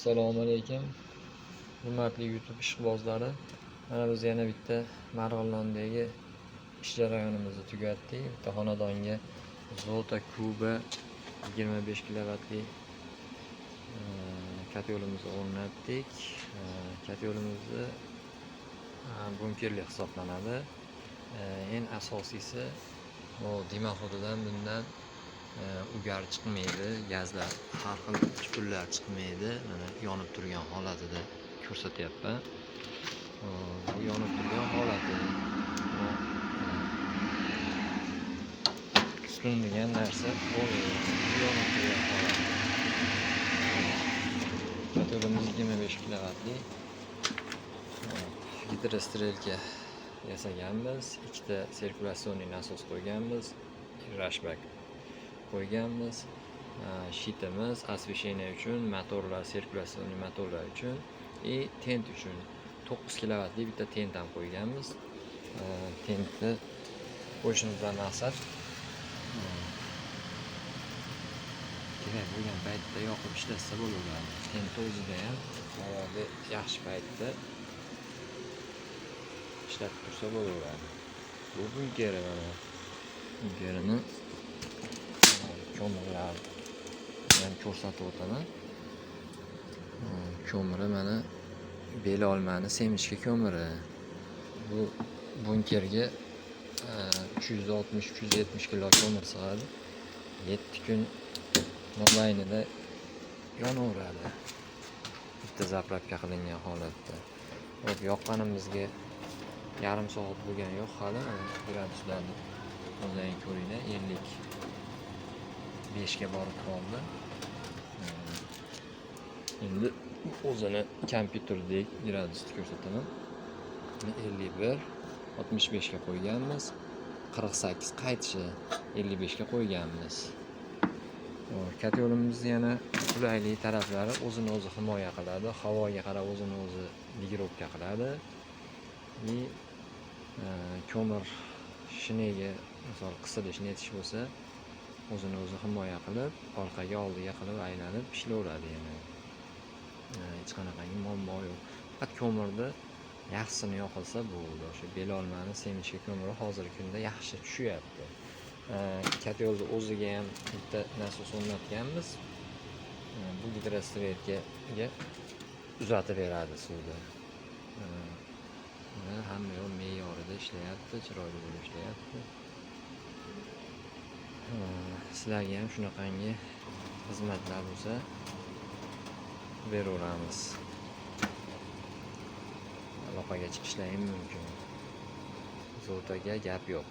Assalomu alaykum, hurmatli YouTube ishqibozlari. Mana biz yana bitta Marg'ilondagi ish jarayonimizni tugatdik. Bitta xonadonga Zota Kuba 25 kilovatli kotelimizni o'rnatdik. Kotelimizni bunkerli hisoblanadi. Eng asosiysi, bu дымоход idan bundan угар chiqmaydi, gazlar, har xil tutunlar chiqmaydi. Mana, yonib turgan holatida ko'rsatyapman. Bu yonib turgan holati. Bu, tutun degan narsa bo'lmaydi. Bu yonib turgan holati. Kotelimiz 25 kilovatli. Гидрострелка yasaganmiz. Ikkita циркуляционный nasos qo'yganmiz. Рашпак qo'yganmiz. Щит imiz освещение uchun, motorlar, циркуляционный motorlar uchun и тент uchun 9 kilovatli bitta tent ham qo'yganmiz. Tentni qo'yishimizdan maqsad, kerak bo'lgan paytda yoqib ishlatsa bo'laveradi. Tentni o'zida ham havoga yaxshi paytda ishlatib tursa bo'laveradi. Bu bunkeri mana. Bunkerini ko'mirlar ham ko'rsatib o'taman. Ko'miri mana, belolmani семечка ko'miri. Bu bunkerga 360-370 kilo ko'mir sig'adi. 7 kun mobaynida yonaveradi. Bitta заправка qilingan holatda. Hop, yoqqanimizga yarim soat bo'lgani yo'q hali. Mana, graduslarni o'zlaring ko'ringlar, 55 ga borib qoldi. Endi o'zini kompyuterdek gradusni ko'rsataman. 51, 65 ga qo'yganmiz. 48 qaytishi 55 ga qo'yganmiz. Kotelimizni yana qulaylik taraflari, o'zini o'zi himoya qiladi. Havoga qarab o'zini o'zi регулировка qiladi. И ko'mir shinega, misol, qisilish netish bo'lsa, o'zini o'zi himoya qilib, orqaga, oldiga qilib aylanib ishlayveradi yana. Hech qanaqangi muammo yo'q. Faqat ko'mirni yaxshisini yoqilsa bo'ldi. O'sha belolmani семечка ko'miri hozirgi kunda yaxshi tushyapti. Kotelni o'ziga ham bitta nasos o'rnatganmiz. Bu гидрострелка ga uzatib beradi suvni. Mana, hamma yoq me'yorida ishlayapti, chiroyli bo'lib ishlayapti. Sizlarga ham shunaqangi xizmatlar bo'lsa, beraveramiz. Aloqaga chiqishlaring mumkin. Zotaga gap yo'q.